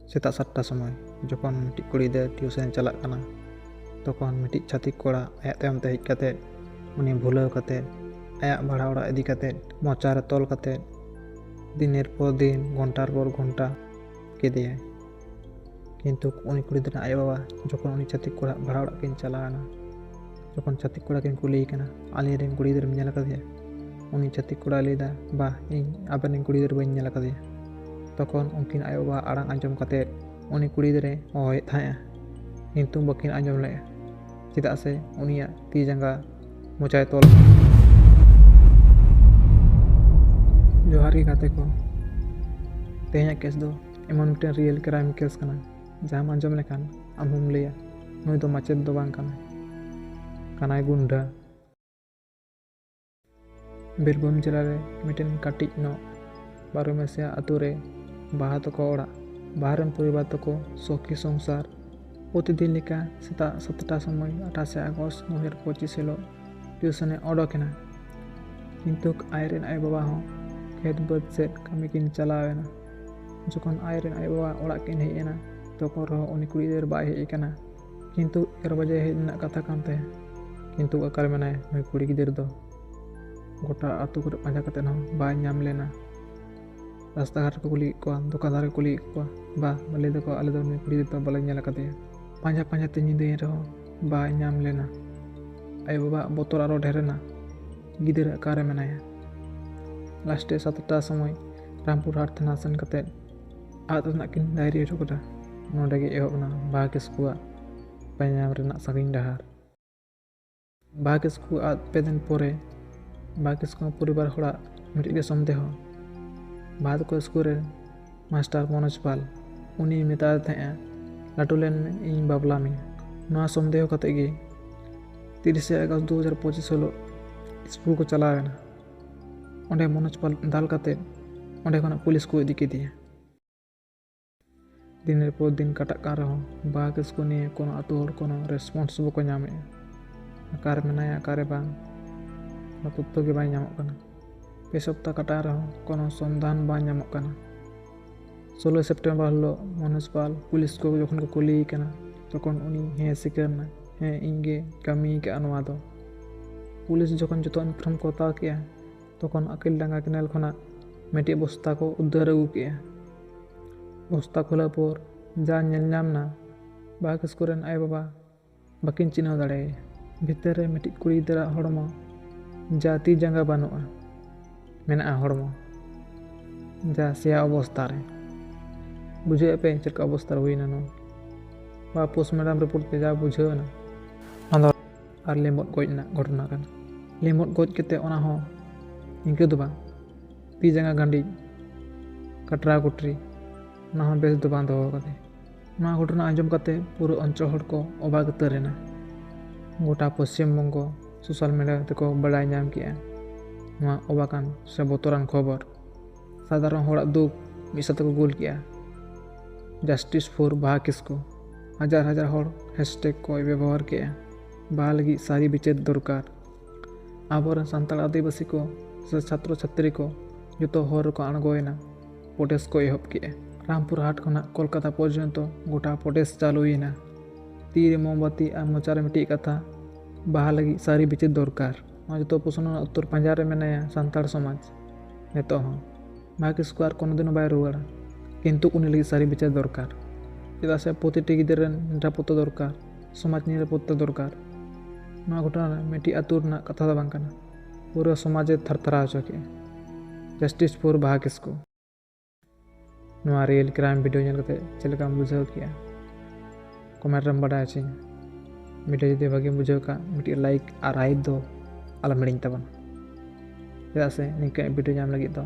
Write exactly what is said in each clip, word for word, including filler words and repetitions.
ᱥᱮᱛᱟᱜ ᱥᱟᱛᱴᱟ ᱥᱚᱢᱚᱭ, ᱡᱚᱠᱷᱚᱱ ᱢᱤᱫᱴᱤᱡ ᱠᱩᱲᱤ ᱜᱤᱫᱽᱨᱟᱹ ᱴᱤᱭᱩᱥᱚᱱᱮ ᱪᱟᱞᱟᱜ ᱠᱟᱱᱟ, ᱛᱚᱠᱷᱚᱱ ᱢᱤᱫᱴᱤᱡ ᱪᱷᱟᱹᱛᱤᱠ ᱠᱚᱲᱟ ᱟᱭᱟᱜ ᱛᱟᱭᱚᱢ ᱛᱮ ᱦᱮᱡ ᱠᱟᱛᱮ ᱩᱱᱤ ᱵᱷᱩᱞᱟᱹᱣ ᱠᱟᱛᱮ ᱟᱭᱟᱜ ᱵᱷᱟᱲᱟ ᱚᱲᱟᱜ ᱤᱫᱤ ᱠᱟᱛᱮ ᱢᱚᱪᱟ ᱨᱮ ᱛᱚᱞ ᱠᱟᱛᱮ ᱫᱤᱱᱮᱨ ᱯᱚᱨ ᱫᱤᱱ, ᱜᱷᱚᱱᱴᱟᱨ ᱯᱚᱨ ᱜᱷᱚᱱᱴᱟ ᱠᱮᱫᱮᱭᱟᱭ᱾ ᱠᱤᱱᱛᱩ ᱩᱱᱤ ᱠᱩᱲᱤ ᱜᱤᱫᱽᱨᱟᱹ ᱟᱭᱳ ᱵᱟᱵᱟ ᱡᱚᱠᱷᱚᱱ ᱩᱱᱤ ᱪᱷᱟᱹᱛᱤᱠ ᱠᱚᱲᱟ ᱵᱷᱟᱲᱟ ᱚᱲᱟᱜ ᱠᱤᱱ ᱪᱟᱞᱟᱣᱮᱱᱟ, ᱡᱚᱠᱷᱚᱱ ᱪᱷᱟᱹᱛᱤᱠ ᱠᱚᱲᱟ ᱠᱤᱱ ᱠᱩᱞᱤᱭᱮ ᱠᱟᱱᱟ, "ᱟᱞᱮ ᱨᱮᱱ ᱠᱩᱲᱤ ᱜᱤᱫᱽᱨᱟᱹᱢ ᱧᱮᱞ ᱟᱠᱟᱫᱮᱭᱟ?" ᱩᱱᱤ ᱪᱷᱟᱹᱛᱤᱠ ᱠᱚᱲᱟᱭ ᱞᱟᱹᱭᱫᱟ, "ᱵᱟ, ᱤᱧ ᱟᱵᱮᱱ ᱨᱮᱱ ᱠᱩᱲᱤ ᱜᱤᱫᱽᱨᱟᱹ ᱵᱟᱹᱧ ᱧᱮᱞ ᱟᱠᱟᱫᱮᱭᱟ᱾" ᱛᱚᱠᱷᱚᱱ ᱩᱱᱠᱤᱱ ᱟᱭᱳ ᱵᱟᱵᱟ ᱟᱲᱟᱝ ᱟᱸᱡᱚᱢ ᱠᱟᱛᱮ ᱩᱱᱤ ᱠᱩᱲᱤ ᱜᱤᱫᱽᱨᱟᱹᱭ ᱦᱚᱦᱚᱭᱮᱫ ᱛᱟᱦᱮᱸᱜᱼᱟ, ᱠᱤᱱᱛᱩ ᱵᱟᱹᱠᱤᱱ ᱟᱸᱡᱚᱢ ᱞᱮᱫᱼᱟ, ᱪᱮᱫᱟᱜ ᱥᱮ ᱩᱱᱤᱭᱟᱜ ᱛᱤ ᱡᱟᱸᱜᱟ ᱢᱚᱪᱟᱭ ᱛᱚᱞ ᱟᱠᱟᱫᱟ᱾ ᱡᱚᱦᱟᱨ ᱜᱮ ᱜᱟᱛᱮ ᱠᱚ, ᱛᱮᱦᱮᱧᱟᱜ ᱠᱮᱥ ᱫᱚ ᱮᱢᱚᱱ ᱢᱤᱫᱴᱮᱱ ᱨᱤᱭᱮᱞ ᱠᱨᱟᱭᱤᱢ ᱠᱮᱥ ᱠᱟᱱᱟ, ᱡᱟᱦᱟᱸᱢ ᱟᱸᱡᱚᱢ ᱞᱮᱠᱷᱟᱱ ᱟᱢ ᱦᱚᱸᱢ ᱞᱟᱹᱭᱟ, "ᱱᱩᱭ ᱫᱚ ᱢᱟᱪᱮᱫ ᱫᱚ ᱵᱟᱝ ᱠᱟᱱᱟᱭ, ᱠᱟᱱᱟᱭ ᱜᱩᱱᱰᱟᱹ᱾" ᱵᱤᱨᱵᱷᱩᱢ ᱡᱮᱞᱟ ᱨᱮ ᱢᱤᱫᱴᱮᱱ ᱠᱟᱹᱴᱤᱡ ᱧᱚᱜ ᱵᱟᱨᱚ ᱢᱮᱥᱤᱭᱟ ᱟᱛᱳ ᱨᱮ ᱵᱟᱦᱟ ᱛᱟᱠᱚ ᱚᱲᱟᱜ, ᱵᱟᱦᱟ ᱨᱮᱱ ᱯᱚᱨᱤᱵᱟᱨ ᱛᱟᱠᱚ ᱥᱚᱠᱷᱤ ᱥᱚᱝᱥᱟᱨ᱾ ᱯᱨᱚᱛᱤᱫᱤᱱ ᱞᱮᱠᱟ ᱥᱮᱛᱟᱜ ᱥᱟᱛᱴᱟ ᱥᱚᱢᱚᱭ, ᱟᱴᱷᱟᱥᱮ ᱟᱜᱚᱥᱴ ᱫᱩ ᱦᱟᱡᱟᱨ ᱯᱚᱸᱪᱤᱥ ᱦᱤᱞᱳᱜ ᱴᱤᱭᱩᱥᱚᱱᱮ ᱚᱰᱚᱠ ᱮᱱᱟ᱾ ᱠᱤᱱᱛᱩ ᱟᱡ ᱨᱮᱱ ᱟᱭᱳ ᱵᱟᱵᱟ ᱦᱚᱸ ᱠᱷᱮᱛ ᱵᱟᱹᱫᱽ ᱥᱮᱫ ᱠᱟᱹᱢᱤ ᱠᱤᱱ ᱪᱟᱞᱟᱣ ᱮᱱᱟ᱾ ᱡᱚᱠᱷᱚᱱ ᱟᱡ ᱨᱮᱱ ᱟᱭᱳ ᱵᱟᱵᱟ ᱚᱲᱟᱜ ᱠᱤᱱ ᱦᱮᱡ ᱮᱱᱟ, ᱛᱚᱠᱷᱚᱱ ᱨᱮᱦᱚᱸ ᱩᱱᱤ ᱠᱩᱲᱤ ᱜᱤᱫᱟᱹᱨ ᱵᱟᱭ ᱦᱮᱡ ᱟᱠᱟᱱᱟ᱾ ᱠᱤᱱᱛᱩ ᱮᱜᱟᱨᱚ ᱵᱟᱡᱮ ᱦᱮᱡ ᱨᱮᱱᱟᱜ ᱠᱟᱛᱷᱟ ᱠᱟᱱ ᱛᱟᱭᱟ, ᱠᱤᱱᱛᱩ ᱚᱠᱟᱨᱮ ᱢᱮᱱᱟᱭ ᱱᱩᱭ ᱠᱩᱲᱤ ᱜᱤᱫᱟᱹᱨ ᱫᱚ? ᱜᱚᱴᱟ ᱟᱹᱛᱩ ᱠᱚᱨᱮ ᱯᱟᱸᱡᱟ ᱠᱟᱛᱮ ᱦᱚᱸ ᱵᱟᱭ ᱧᱟᱢ ᱞᱮᱱᱟ᱾ ᱨᱟᱥᱛᱟ ᱜᱷᱟᱴ ᱨᱮᱠᱚ ᱠᱩᱞᱤᱭᱮᱫ ᱠᱚᱣᱟ, ᱫᱚᱠᱟᱱ ᱫᱟᱨ ᱨᱮᱠᱚ ᱠᱩᱞᱤᱭᱮᱫ ᱠᱚᱣᱟ, ᱵᱟ, ᱞᱟᱹᱭ ᱫᱟᱠᱚ, "ᱟᱞᱮ ᱫᱚ ᱱᱩᱭ ᱠᱩᱲᱤ ᱜᱤᱫᱟᱹᱨ ᱫᱚ ᱵᱟᱞᱮ ᱧᱮᱞ ᱟᱠᱟᱫᱮᱭᱟ᱾" ᱯᱟᱸᱡᱟ ᱯᱟᱸᱡᱟ ᱛᱮ ᱧᱤᱫᱟᱹᱭᱮᱱ ᱨᱮᱦᱚᱸ ᱵᱟᱭ ᱧᱟᱢ ᱞᱮᱱᱟ᱾ ᱟᱭᱳ ᱵᱟᱵᱟᱣᱟᱜ ᱵᱚᱛᱚᱨ ᱟᱨᱚ ᱰᱷᱮᱨ ᱮᱱᱟ, ᱜᱤᱫᱟᱹᱨ ᱚᱠᱟᱨᱮ ᱢᱮᱱᱟᱭᱟ? ᱞᱟᱥᱴᱮ ᱥᱟᱛᱴᱟ ᱥᱚᱢᱚᱭ ᱨᱟᱢᱯᱩᱨ ᱦᱟᱴ ᱛᱷᱟᱱᱟ ᱥᱮᱱ ᱠᱟᱛᱮ ᱟᱫ ᱨᱮᱱᱟᱜ ᱠᱤᱱ ᱰᱟᱭᱨᱤ ᱦᱚᱪᱚ ᱠᱮᱫᱟ᱾ ᱱᱚᱰᱮ ᱜᱮ ᱮᱦᱚᱵ ᱮᱱᱟ ᱵᱟᱦᱟ ᱠᱤᱥᱠᱩᱣᱟᱜ ᱯᱟᱸᱡᱟ ᱧᱟᱢ ᱨᱮᱱᱟᱜ ᱥᱟᱺᱜᱤᱧ ᱰᱟᱦᱟᱨ᱾ ᱵᱟᱦᱟ ᱠᱤᱥᱠᱩ ᱟᱫ ᱯᱮ ᱫᱤᱱ ᱯᱚᱨᱮ ᱵᱟᱦᱟ ᱠᱤᱥᱠᱩ ᱯᱚᱨᱤᱵᱟᱨ ᱦᱚᱲᱟᱜ ᱢᱤᱫᱴᱤᱡ ᱜᱮ ᱥᱚᱱᱫᱮᱦᱚ᱾ ᱵᱟᱦᱟ ᱛᱟᱠᱚ ᱥᱠᱩᱞ ᱨᱮ ᱢᱟᱥᱴᱟᱨ ᱢᱚᱱᱳᱡᱽ ᱯᱟᱞ, ᱩᱱᱤ ᱢᱮᱛᱟᱫᱮ ᱛᱟᱦᱮᱸᱜᱼᱟ, "ᱞᱟᱹᱴᱩ ᱞᱮᱱ ᱢᱮ, ᱤᱧ ᱵᱟᱯᱞᱟ ᱢᱮᱭᱟ᱾" ᱱᱚᱣᱟ ᱥᱚᱱᱫᱮᱦᱚ ᱠᱟᱛᱮ ᱜᱮ ᱛᱤᱨᱤᱥᱮ ᱟᱜᱚᱥᱴ ᱫᱩ ᱦᱟᱡᱟᱨ ᱯᱚᱸᱪᱤᱥ ᱦᱤᱞᱳᱜ ᱥᱠᱩᱞ ᱠᱚ ᱪᱟᱞᱟᱣ ᱮᱱᱟ᱾ ᱚᱸᱰᱮ ᱢᱚᱱᱳᱡᱽ ᱯᱟᱞ ᱫᱟᱞ ᱠᱟᱛᱮ ᱚᱸᱰᱮ ᱠᱷᱚᱱᱟᱜ ᱯᱩᱞᱤᱥ ᱠᱚ ᱤᱫᱤ ᱠᱮᱫᱮᱭᱟ᱾ ᱫᱤᱱᱮᱨ ᱯᱚᱨ ᱫᱤᱱ ᱠᱟᱴᱟᱜ ᱠᱟᱱ ᱨᱮᱦᱚᱸ ᱵᱟᱦᱟ ᱠᱤᱥᱠᱩ ᱱᱤᱭᱮ ᱠᱳᱱᱳ ᱟᱹᱛᱩ ᱦᱚᱲ ᱠᱳᱱᱳ ᱨᱮᱥᱯᱚᱱᱥ ᱵᱟᱠᱚ ᱧᱟᱢᱮᱫᱼᱟ᱾ ᱚᱠᱟᱨᱮ ᱢᱮᱱᱟᱭᱟ, ᱚᱠᱟᱨᱮ ᱵᱟᱝ, ᱚᱱᱟ ᱛᱚᱛᱛᱷᱚ ᱜᱮ ᱵᱟᱭ ᱧᱟᱢᱚᱜ ᱠᱟᱱᱟ᱾ ᱯᱮ ᱥᱚᱯᱛᱟ ᱠᱟᱴᱟᱜ ᱨᱮᱦᱚᱸ ᱠᱳᱱᱳ ᱥᱚᱱᱫᱷᱟᱱ ᱵᱟᱝ ᱧᱟᱢᱚᱜ ᱠᱟᱱᱟ᱾ ᱥᱳᱞᱳᱭ ᱥᱮᱯᱴᱮᱢᱵᱚᱨ ᱦᱤᱞᱳᱜ ᱢᱚᱱᱳᱡᱽ ᱯᱟᱞ ᱯᱩᱞᱤᱥ ᱠᱚ ᱡᱚᱠᱷᱚᱱ ᱠᱚ ᱠᱩᱞᱤᱭᱮ ᱠᱟᱱᱟ, ᱛᱚᱠᱷᱚᱱ ᱩᱱᱤ ᱦᱮᱸ ᱥᱤᱠᱟᱹᱨ ᱮᱱᱟ, ᱦᱮᱸ, ᱤᱧ ᱜᱮ ᱠᱟᱹᱢᱤ ᱟᱠᱟᱫᱼᱟ ᱱᱚᱣᱟ ᱫᱚ᱾ ᱯᱩᱞᱤᱥ ᱡᱚᱠᱷᱚᱱ ᱡᱚᱛᱚ ᱤᱱᱯᱷᱚᱨᱢ ᱠᱚ ᱦᱟᱛᱟᱣ ᱠᱮᱜᱼᱟ, ᱛᱚᱠᱷᱚᱱ ᱟᱹᱠᱤᱞ ᱰᱟᱸᱜᱟ ᱠᱮᱱᱮᱞ ᱠᱷᱚᱱᱟᱜ ᱢᱤᱫᱴᱤᱡ ᱵᱚᱥᱛᱟ ᱠᱚ ᱩᱫᱽᱫᱷᱟᱹᱨ ᱟᱹᱜᱩ ᱠᱮᱜᱼᱟ᱾ ᱵᱚᱥᱛᱟ ᱠᱷᱩᱞᱟᱹᱣ ᱯᱚᱨ ᱡᱟ ᱧᱮᱞ ᱧᱟᱢ ᱮᱱᱟ, ᱵᱟᱦᱟ ᱠᱤᱥᱠᱩ ᱨᱮᱱ ᱟᱭᱳᱼᱵᱟᱵᱟ ᱵᱟᱹᱠᱤᱱ ᱪᱤᱱᱦᱟᱹᱣ ᱫᱟᱲᱮᱭᱟᱭᱟ᱾ ᱵᱷᱤᱛᱟᱹᱨ ᱨᱮ ᱢᱤᱫᱴᱤᱡ ᱠᱩᱲᱤ ᱜᱤᱫᱽᱨᱟᱹᱣᱟᱜ ᱦᱚᱲᱢᱚ, ᱡᱟ ᱛᱤ ᱡᱟᱸᱜᱟ ᱵᱟᱹᱱᱩᱜᱼᱟ, ᱢᱮᱱᱟᱜᱼᱟ ᱦᱚᱲᱢᱚ, ᱡᱟ ᱥᱮᱭᱟ ᱚᱵᱚᱥᱛᱟ ᱨᱮ᱾ ᱵᱩᱡᱷᱟᱹᱣᱮᱫ ᱯᱮ ᱪᱮᱫ ᱞᱮᱠᱟ ᱚᱵᱚᱥᱛᱟ ᱨᱮ ᱦᱩᱭᱱᱟ ᱱᱚᱣᱟ? ᱵᱟ, ᱯᱳᱥᱴᱢᱚᱨᱴᱮᱢ ᱨᱤᱯᱳᱨᱴ ᱛᱮ ᱡᱟ ᱵᱩᱡᱷᱟᱹᱣ ᱮᱱᱟ, ᱚᱱᱟ ᱫᱚ ᱟᱨ ᱞᱮᱢᱵᱚᱫ ᱜᱚᱡ ᱨᱮᱱᱟᱜ ᱜᱷᱚᱴᱚᱱᱟ ᱠᱟᱱᱟ᱾ ᱞᱮᱢᱵᱚᱫ ᱜᱚᱡ ᱠᱟᱛᱮ ᱚᱱᱟ ᱦᱚᱸ ᱤᱱᱠᱟᱹ ᱫᱚ ᱵᱟᱝ, ᱛᱤ ᱡᱟᱸᱜᱟ ᱜᱟᱸᱰᱤᱡ, ᱠᱟᱴᱨᱟ ᱠᱩᱴᱨᱤ, ᱚᱱᱟ ᱦᱚᱸ ᱵᱮᱥ ᱫᱚ ᱵᱟᱝ ᱫᱚᱦᱚ ᱠᱟᱫᱮ᱾ ᱱᱚᱣᱟ ᱜᱷᱚᱴᱚᱱᱟ ᱟᱸᱡᱚᱢ ᱠᱟᱛᱮ ᱯᱩᱨᱟᱹ ᱚᱧᱪᱚᱞ ᱦᱚᱲ ᱠᱚ ᱚᱵᱟᱠ ᱩᱛᱟᱹᱨ ᱮᱱᱟ᱾ ᱜᱚᱴᱟ ᱯᱚᱥᱪᱤᱢ ᱵᱚᱝᱜᱚ ᱥᱳᱥᱟᱞ ᱢᱤᱰᱤᱭᱟ ᱛᱮᱠᱚ ᱵᱟᱲᱟᱭ ᱧᱟᱢ ᱠᱮᱜᱼᱟ ᱱᱚᱣᱟ ᱚᱵᱟᱠᱟᱱ ᱥᱮ ᱵᱚᱛᱚᱨᱟᱱ ᱠᱷᱚᱵᱚᱨ᱾ ᱥᱟᱫᱷᱟᱨᱚᱱ ᱦᱚᱲᱟᱜ ᱫᱩᱠ ᱢᱤᱫ ᱥᱟᱶᱛᱮ ᱠᱚ ᱜᱳᱞ ᱠᱮᱜᱼᱟ, "Justice for ᱵᱟᱦᱟ ᱠᱤᱥᱠᱩ"᱾ ᱦᱟᱡᱟᱨ ᱦᱟᱡᱟᱨ ᱦᱚᱲ ᱦᱮᱥᱴᱮᱜᱽ ᱠᱚ ᱵᱮᱵᱚᱦᱟᱨ ᱠᱮᱜᱼᱟ, "ᱵᱟᱦᱟ ᱞᱟᱹᱜᱤᱫ ᱥᱟᱹᱨᱤ ᱵᱤᱪᱟᱹᱨ ᱫᱚᱨᱠᱟᱨ"᱾ ᱟᱵᱚᱨᱮᱱ ᱥᱟᱱᱛᱟᱲ ᱟᱹᱫᱤᱵᱟᱹᱥᱤ ᱠᱚ ᱥᱮ ᱪᱷᱟᱛᱨᱚ ᱪᱷᱟᱛᱨᱤ ᱠᱚ ᱡᱚᱛᱚ ᱦᱚᱨ ᱨᱮᱠᱚ ᱟᱬᱜᱚᱭᱮᱱᱟ, ᱯᱨᱚᱴᱮᱥᱴ ᱠᱚ ᱮᱦᱚᱵ ᱠᱮᱜᱼᱟ᱾ ᱨᱟᱢᱯᱩᱨ ᱦᱟᱴ ᱠᱷᱚᱱᱟᱜ ᱠᱳᱞᱠᱟᱛᱟ ᱯᱚᱨᱡᱚᱱᱛᱚ ᱜᱚᱴᱟ ᱯᱨᱚᱴᱮᱥᱴ ᱪᱟᱹᱞᱩᱭᱮᱱᱟ᱾ ᱛᱤᱨᱮ ᱢᱳᱢᱵᱟᱛᱤ ᱟᱨ ᱢᱚᱪᱟᱨᱮ ᱢᱤᱫᱴᱤᱡ ᱠᱟᱛᱷᱟ, "ᱵᱟᱦᱟ ᱞᱟᱹᱜᱤᱫ ᱥᱟᱹᱨᱤ ᱵᱤᱪᱟᱹᱨ ᱫᱚᱨᱠᱟᱨ"᱾ ᱱᱚᱣᱟ ᱡᱚᱛᱚ ᱯᱨᱚᱥᱱᱚ ᱨᱮᱱᱟᱜ ᱩᱛᱛᱚᱨ ᱯᱟᱸᱡᱟ ᱨᱮ ᱢᱮᱱᱟᱭᱟ ᱥᱟᱱᱛᱟᱲ ᱥᱚᱢᱟᱡᱽ ᱱᱤᱛᱚᱜ ᱦᱚᱸ᱾ ᱵᱟᱦᱟ ᱠᱤᱥᱠᱩ ᱟᱨ ᱠᱳᱱᱳ ᱫᱤᱱ ᱦᱚᱸ ᱵᱟᱭ ᱨᱩᱣᱟᱹᱲᱟ, ᱠᱤᱱᱛᱩ ᱩᱱᱤ ᱞᱟᱹᱜᱤᱫ ᱥᱟᱹᱨᱤ ᱵᱤᱪᱟᱹᱨ ᱫᱚᱨᱠᱟᱨ᱾ ᱪᱮᱫᱟᱜ ᱥᱮ ᱯᱨᱚᱛᱤᱴᱤ ᱜᱤᱫᱽᱨᱟᱹ ᱨᱮᱱ ᱱᱤᱨᱟᱯᱚᱛᱛᱟ ᱫᱚᱨᱠᱟᱨ, ᱥᱚᱢᱟᱡᱽ ᱱᱤᱨᱟᱯᱚᱛᱛᱟ ᱫᱚᱨᱠᱟᱨ᱾ ᱱᱚᱣᱟ ᱜᱷᱚᱴᱚᱱᱟ ᱨᱮ ᱢᱤᱫᱴᱤᱡ ᱟᱹᱛᱩ ᱨᱮᱱᱟᱜ ᱠᱟᱛᱷᱟ ᱫᱚ ᱵᱟᱝ ᱠᱟᱱᱟ, ᱯᱩᱨᱟᱹ ᱥᱚᱢᱟᱡᱽ ᱮ ᱛᱷᱟᱨ ᱛᱷᱟᱨᱟᱣ ᱦᱚᱪᱚ ᱠᱮᱜᱼᱟ᱾ Justice for ᱵᱟᱦᱟ ᱠᱤᱥᱠᱩ᱾ ᱱᱚᱣᱟ ᱨᱤᱭᱮᱞ ᱠᱨᱟᱭᱤᱢ ᱵᱷᱤᱰᱤᱭᱳ ᱧᱮᱞ ᱠᱟᱛᱮ ᱪᱮᱫ ᱞᱮᱠᱟᱢ ᱵᱩᱡᱷᱟᱹᱣ ᱠᱮᱜᱼᱟ? ᱠᱚᱢᱮᱱᱴ ᱨᱮᱢ ᱵᱟᱰᱟᱭ ᱦᱚᱪᱚᱧᱟ᱾ ᱵᱷᱤᱰᱤᱭᱳ ᱡᱩᱫᱤ ᱵᱷᱟᱜᱮᱢ ᱵᱩᱡᱷᱟᱹᱣ ᱠᱷᱟᱱ ᱢᱤᱫᱴᱤᱡ ᱞᱟᱭᱤᱠ ᱟᱨ ᱦᱟᱭᱤᱯ ᱫᱚ ᱟᱞᱚᱢ ᱦᱤᱲᱤᱧ ᱛᱟᱵᱚᱱᱟ, ᱪᱮᱫᱟᱜ ᱥᱮ ᱱᱤᱝᱠᱟᱹ ᱵᱷᱤᱰᱤᱭᱳ ᱧᱟᱢ ᱞᱟᱹᱜᱤᱫ ᱫᱚ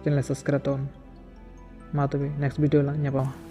ᱪᱮᱱᱮᱞ ᱥᱟᱵᱥᱠᱨᱟᱭᱤᱵ ᱛᱟᱵᱚᱱ᱾ ᱢᱟ ᱛᱚᱵᱮ ᱱᱮᱠᱥᱴ ᱵᱷᱤᱰᱤᱭᱳ ᱞᱟᱝ ᱧᱟᱯᱟᱢᱟ᱾